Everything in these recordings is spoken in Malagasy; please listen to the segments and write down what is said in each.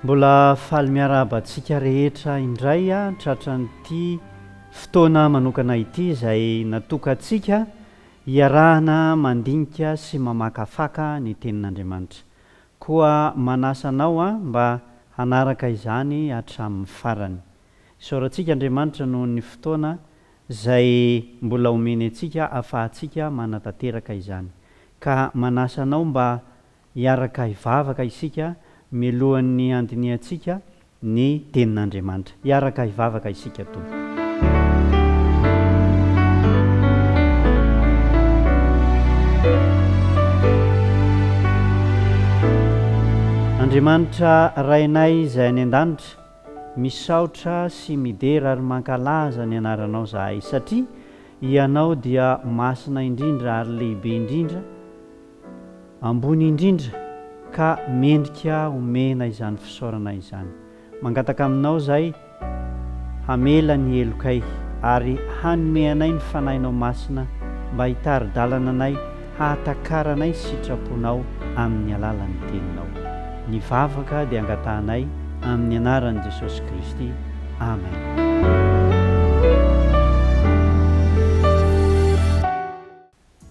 Mbola faly miarahaba antsika rehetra indray tratran'ity fotoana manokana ity izay natokantsika hiarahana mandinika sy mamakafaka ny Tenin'Andriamanitra. Koa manasa anao mba hanaraka izany hatramin'ny farany. Isaorantsika Andriamanitra noho ny fotoana izay mbola omeny antsika afahantsika manatanteraka izany. Ka manasa anao mba hiaraka hivavaka isika mialohan'ny handinihantsika ny Tenin'Andriamanitra. Hiaraka hivavaka isika tompoko. Andriamanitra Rainay izay any an-danitra, misaotra sy midera ary mankalaza ny anaranao zahay satria Ianao dia masina indrindra ary lehibe indrindra, Ambony indrindra ka mendrika omena izany fisaorana izany. Mangataka aminao zahay hamela ny helokay ary hanome anay ny Fanahinao Masina mba hitari-dalana anay hahatakaranay ny sitraponao amin'ny alalan'ny Teninao. Ny vavaka dia angatahanay amin'ny anaran'i Jesosy Kristy. Amen.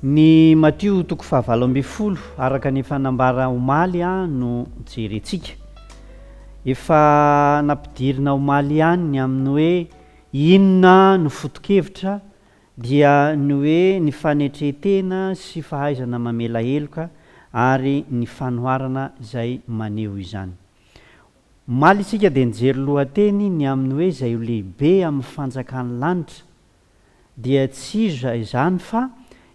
Ny Matio toko fahavalo ambin'ny folo araka ny efa nambara omaly no jerentsika. Efa nampidirina omaly ihany ny amin'ny hoe inona no foto-kevitra dia ny hoe ny fanetren-tena sy fahaizana mamela heloka ary ny fanoharana izay maneho izany. Omaly isika dia nijery lohateny ny amin'ny hoe izay ho lehibe amin'ny fanjakan'ny lanitra dia tsy iza izany fa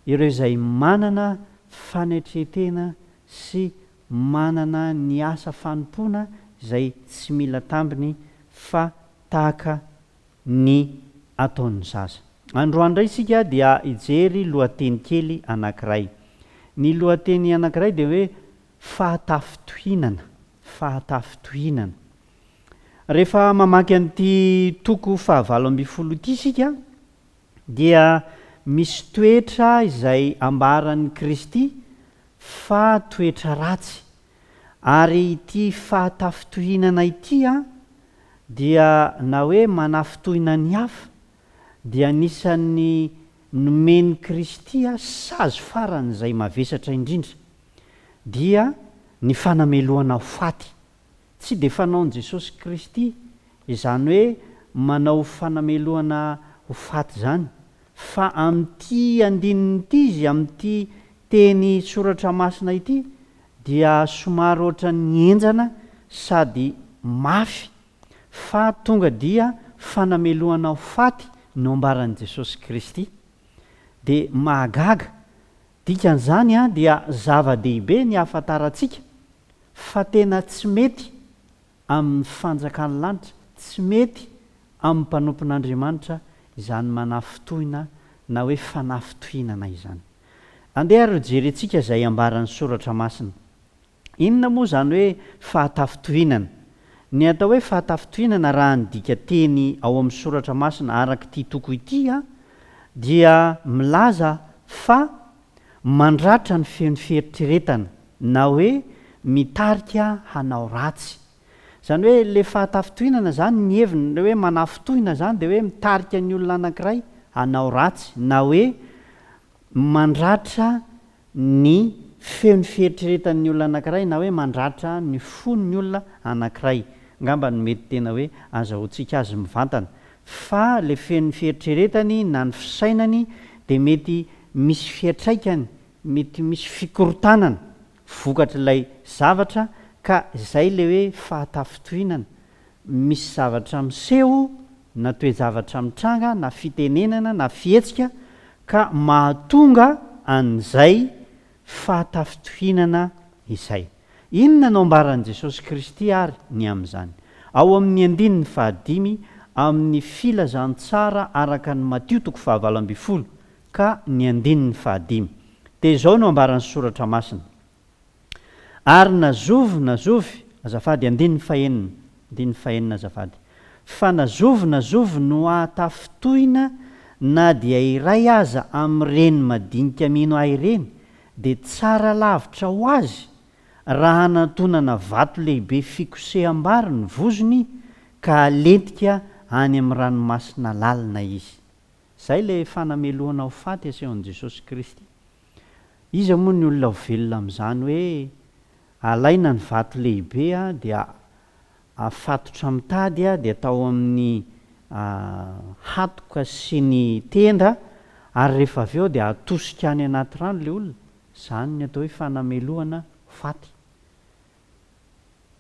ireo izay manana fanetren-tena sy manana ny asa fanompoana izay tsy mila tambiny fa tahaka ny ataon'ny zaza. Androany indray isika dia hijery lohateny kely anankiray. Ny lohateny anankiray dia hoe Fahatafintohinana, fahatafintohinana. Rehefa mamaky an'ity toko fahavalo ambin'ny folo ity isika dia misy toetra izay ambaran'i Kristy fa toetra ratsy. Ary ity fahatafintohinana ity dia na hoe manafintohina ny hafa dia anisan'ny nomen'i Kristy sazy faran'izay mavesatra indrindra dia ny fanamelohana ho faty. Tsy dia fanaon'i Jesosy Kristy izany hoe manao fanamelohana ho faty izany, fa amin'ity andininy ity izy, amin'ity teny soratra masina ity, dia somary ohatran'ny henjana sady mafy, fa tonga dia fanamelohana ho faty no ambaran'i Jesosy Kristy. Dia mahagaga, dikan'izany dia zava-dehibe ny hahafantarantsika fa tena tsy mety amin'ny fanjakan'ny lanitra, tsy mety amin'ny mpanompon'Andriamanitra izany manafintohina na hoe fanafintohinana izany. Andeha ary hojerentsika izay ambaran'ny Soratra Masina. Inona moa izany hoe fahatafintohinana? Ny atao hoe fahatafintohinana raha ny dika-teny ao amin'ny Soratra Masina araka ity toko ity dia milaza fa mandratra ny feon'ny fieritreretana na hoe mitarika hanao ratsy. Izany hoe ilay fahatafintohinana izany ny heviny, ilay hoe manafintohina izany dia hoe mitarika ny olona anankiray hanao ratsy na hoe mandratra ny feon'ny fieritreretan'ny olona anankiray na hoe mandratra ny fon'ny olona anankiray angamba no mety tena hoe azahoantsika azy mivantana fa ilay feon'ny fieritreretany na ny fisainany dia mety misy fiantraikany, mety misy fikorontanana vokatr'ilay zavatra ka izay ilay hoe fahatafintohinana, misy zavatra miseho na toe-javatra mitranga na fitenenana na fihetsika ka mahatonga an'izay fahatafintohinana izay. Inona no ambaran'i Jesosy Kristy àry ny amin'izany? Ao amin'ny andininy fahadimy amin'ny Filazantsara araka an'i Matio toko fahavalo ambin'ny folo ka ny andininy fahadimy, dia izao no ambaran'ny Soratra Masina, Ary na zovy na zovy, azafady, andininy fahenina, andininy fahenina azafady, fa na zovy na zovy no hahatafintohina na dia iray aza amin'ireny madinika mino Ahy ireny, dia tsara lavitra ho azy. raha hanantonana vato lehibe fikoseham-bary ny vozony ka halentika any amin'ny ranomasina lalina izy. Izay ilay fanamelohana ho faty asehon'i Jesosy Kristy. Iza moa ny olona ho velona amin'izany hoe alaina ny vato lehibe dia afatotra amin'ny tady dia atao amin'ny hatoka sy ny tenda ary rehefa avy eo dia atosika any anaty rano ilay olona? Izany ny atao hoe fanamelohana ho faty.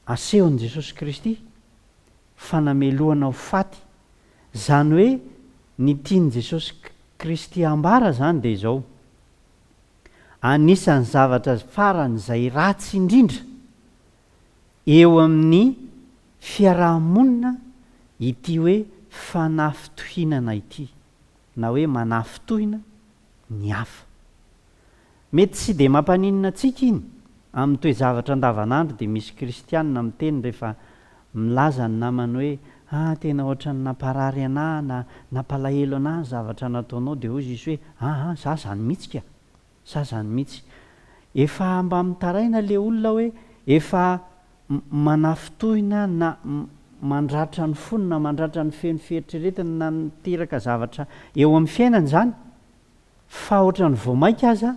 Asehon'i Jesosy Kristy fanamelohana ho faty. Izany hoe ny tian'i Jesosy Kristy hambara izany dia izao, anisan'ny zavatra faran'izay ratsy indrindra eo amin'ny fiaraha-monina ity hoe fanafintohinana ity, na hoe manafintohina ny hafa. Mety tsy dia mampaninona antsika iny, amin'ny toe-javatra andavanandro dia misy kristianina miteny rehefa milaza ny namany hoe ah tena ohatran'ny namparary anah na nampalahelo anah ny zavatra nataonao dia hoy izy hoe ah ah za zany mihitsy ka! za zany mihitsy. Efa mba mitaraina le olona hoe efa manafintohina na mandratra ny fony na mandratra ny feno fieritreretany na miteraka zavatra eo amin'ny fiainany izany Fa ohatran'ny vao maika aza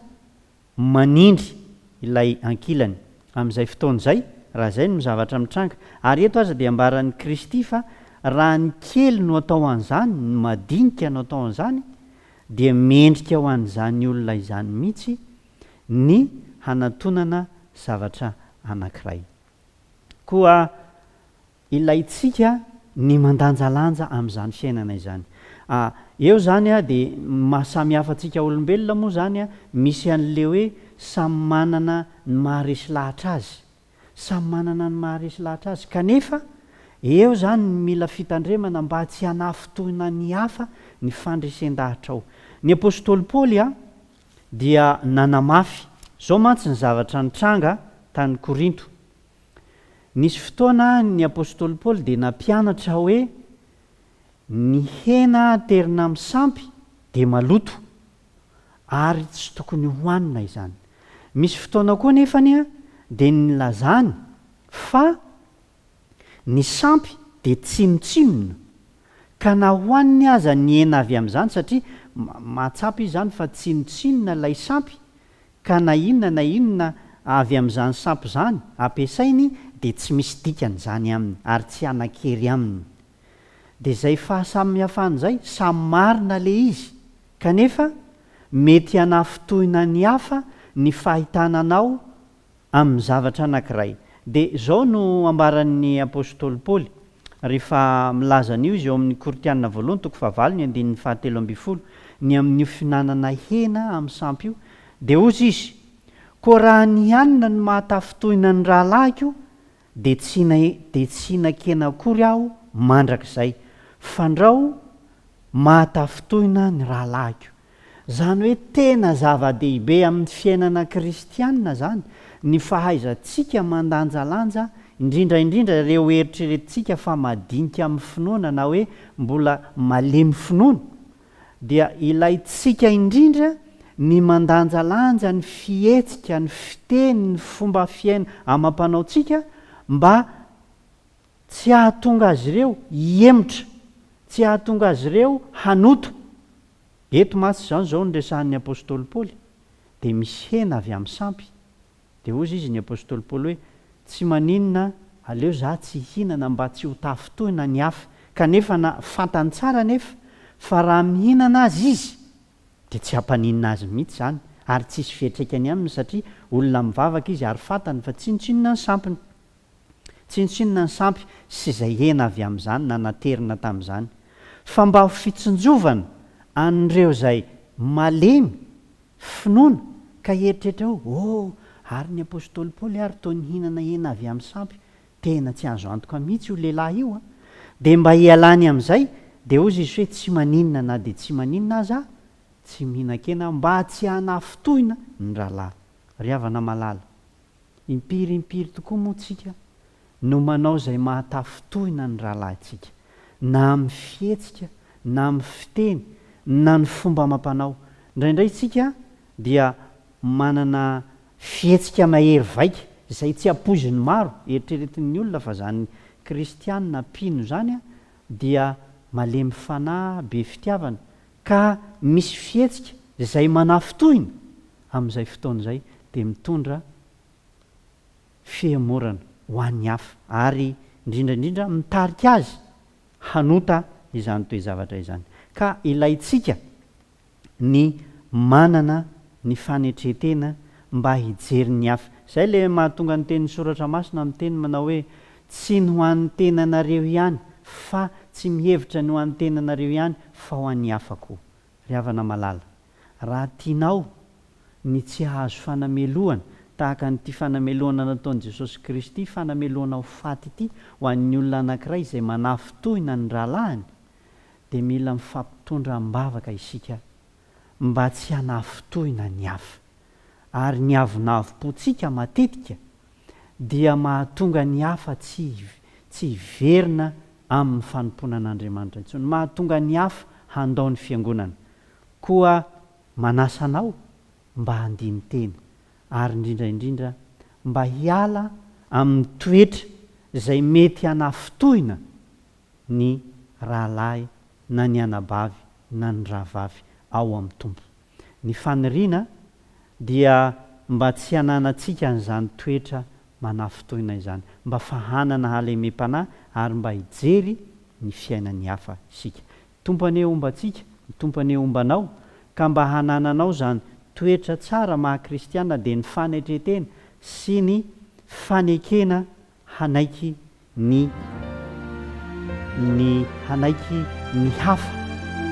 manindry ilay ankilany amin'izay fotoana izay, raha izay no zavatra mitranga. Ary eto aza dia ambaran'i Kristy fa raha ny kely no atao an'izany, ny madinika no atao an'izany, dia mendrika ho an'izany olona izany mihitsy ny hanatonana zavatra anankiray. Koa Ilaintsika ny mandanjalanja amin'izany fiainana izany. A, eo izany a dia ny maha samy hafa antsika olombelona moa izany a, misy an'le hoe samy manana ny maha resy lahatra azy. Samy manana ny maha resy lahatra azy. Kanefa eo izany ny mila fitandremana mba tsy hanafintohina ny hafa ny fandresen-dahatrao. Ny apostoly Paoly a dia nanamafy, izao mantsy ny zavatra nitranga tany Korinto. Nisy fotoana ny apostoly Paoly dia nampianatra hoe ny hena aterina amin'ny sampy dia maloto ary tsy tokony hohanina izany. Misy fotoana koa anefany dia nilazany fa ny sampy dia tsinontsinona ka na hohaniny aza ny hena avy amin'izany satria mahatsapa izy izany fa tsinontsinona ilay sampy Ka na inona na inona avy amin'izany sampy izany ampiasainy dia tsy misy dikany izany aminy ary tsy hanan-kery aminy. Dia izay fahasamihafana izay, samy marina ilay izy, kanefa mety hanafintohina ny hafa ny fahitana anao amin'ny zavatra anankiray. Dia izao no ambaran'ny apostoly Paoly, rehefa milaza an'io izy eo amin'ny Korintiana voalohany toko fahavalo ny andininy fahatelo ambin'ny folo, ny amin'io fihinanana hena amin'ny sampy io, dia hozy izy, Koa raha ny hanina no mahatafintohina ny rahalahiko, dia tsy dia tsy hihinan-kena akory aho mandrakizay, fandrao mahatafintohina ny rahalahiko. Izany hoe tena zava-dehibe amin'ny fiainana kristiana izany ny fahaizantsika mandanjalanja, indrindra indrindra ireo eritreretintsika fa madinika amin'ny finoana na hoe mbola malemy finoana, dia ilaintsika indrindra ny mandanjalanja ny fihetsika, ny fiteny, ny fomba fiaina amam-panaontsika mba tsy hahatonga azy ireo hihemotra, tsy hahatonga azy ireo hanota. Eto mantsy izany izao no resahan'ny apostoly Paoly, dia misy hena avy amin'ny sampy. Dia hozy izy ny apostoly Paoly hoe, Tsy maninona, aleo za tsy hihinana mba tsy ho tafintohina ny hafa. Kanefa na fantany tsara anefa fa raha mihinana aza izy dia tsy hampaninona azy mihitsy izany ary tsy hisy fiantraikany aminy satria olona mivavaka izy ary fantany fa tsinontsinona ny sampiny. Tsinontsinona ny sampy sy izay hena avy amin'izany na naterina tamin'izany. Fa mba ho fitsinjovana an'ireo izay malemy finoana ka hieritreritra hoe, Oh, ary ny apostoly Paoly ary toa nihinana hena avy amin'ny sampy. Tena tsy azo antoka mihitsy io lehilahy io an! Dia mba hialany amin'izay, dia hozy izy hoe, Tsy maninona na dia tsy maninona aza aho, tsy mihinan-kena aho, mba tsy hanafintohina ny rahalahy. Ry havana malala, Impiry impiry tokoa moa tsika no manao izay mahatafintohina ny rahalahintsika, na amin'ny fihetsika, na amin'ny fiteny, na ny fomba amam-panao. Indraindray isika dia manana fihetsika mahery vaika. izay tsy ampoizin'ny maro, eritreretin'ny olona fa izany kristiana mpino izany dia malemy fanahy, be fitiavana, ka misy fihetsika izay manafintohina amin'izay fotoana izay dia mitondra fihemorana ho an'ny hafa ary indrindra indrindra mitarika azy hanota izany toe-javatra izany. Ka ilaintsika ny manana ny fanetren-tena mba hijery ny hafa. Izay ilay mahatonga ny tenin'ny Soratra Masina miteny manao hoe, Tsy ny ho an'ny tenanareo ihany, fa tsy mihevitra ny ho an'ny tenanareo ihany, fa ho an'ny hafa koa. Ry havana malala, raha tianao ny tsy hahazo fanamelohana tahaka an'ity fanamelohana nataon'i Jesosy Kristy, fanamelohana ho faty ity, ho an'ny olona anankiray izay manafintohina ny rahalahiny, dia mila mifampitondra am-bavaka isika mba tsy hanafintohina ny hafa. Ary ny avonavom-pontsika matetika dia mahatonga ny hafa tsy tsy hiverina amin'ny fanompoana an'Andriamanitra intsony, mahatonga ny hafa handao ny fiangonana. Koa manasa anao mba handini-tena, ary indrindra indrindra mba hiala amin'ny toetra izay mety hanafintohina ny rahalahy na ny anabavy na ny rahavavy ao amin'ny Tompo. Ny faniriana dia mba tsy hananantsika an'izany toetra manafintohina izany, mba fa hanana halemem-panahy ary mba hijery ny fiainan'ny hafa isika. Tompo anie homba antsika, ny Tompo anie homba anao, ka mba hanananao izany toetra tsara maha kristiana dia ny fanetren-tena sy ny fanekena hanaiky ny ny hanaiky ny hafa,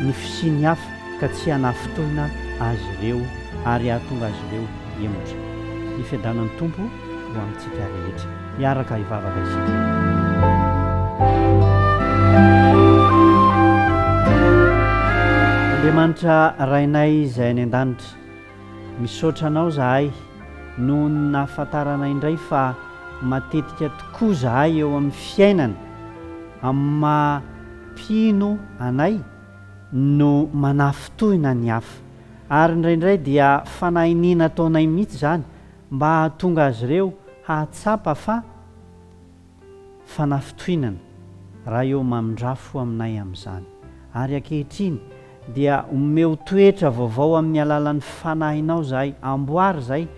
ny fisian'ny hafa ka tsy hanafintohina azy ireo ary hahatonga azy ireo hihemotra. Ny fiadanan'ny Tompo ho amintsika rehetra. Hiaraka hivavaka isika. Andriamanitra Rainay izay any an-danitra, Misaotra anao zahay noho ny nahafantaranay indray fa matetika tokoa zahay eo amin'ny fiainana amin'ny maha mpino anay no manafintohina ny hafa ary indraindray dia fanahiniana ataonay mihitsy izany mba hahatonga azy ireo hahatsapa fa fanafintohinana raha eo mamindrafo aminay amin'izany. Ary ankehitriny dia omeo toetra vaovao amin'ny alalan'ny Fanahinao izahay, amboary izahay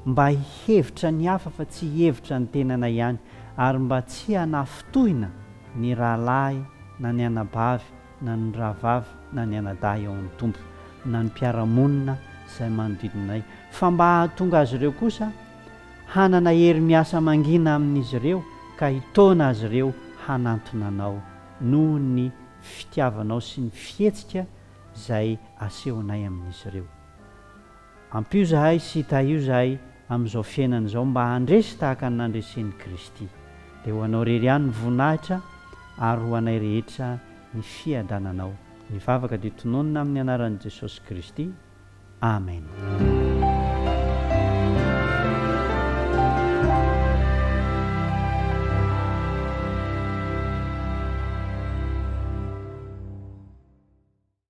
mba hihevitra ny hafa fa tsy hihevitra ny tenanay ihany, ary mba tsy hanafintohina ny rahalahy na ny anabavy na ny rahavavy na ny anadahy ao amin'ny Tompo, na ny mpiara-monina izay manodidina anay, fa mba hahatonga azy ireo kosa hanana hery miasa mangina amin'izy ireo ka hitaona azy ireo hanantona Anao noho ny fitiavanao sy ny fihetsika izay asehonay amin'izy ireo. Ampio izahay sy tahio izahay amin'izao fiainana izao mba handresy tahaka ny nandresen'i Kristy. Dia ho Anao irery ihany ny voninahitra ary ho anay rehetra ny fiadananao. Ny vavaka dia tononina amin'ny anaran'i Jesosy Kristy. Amen.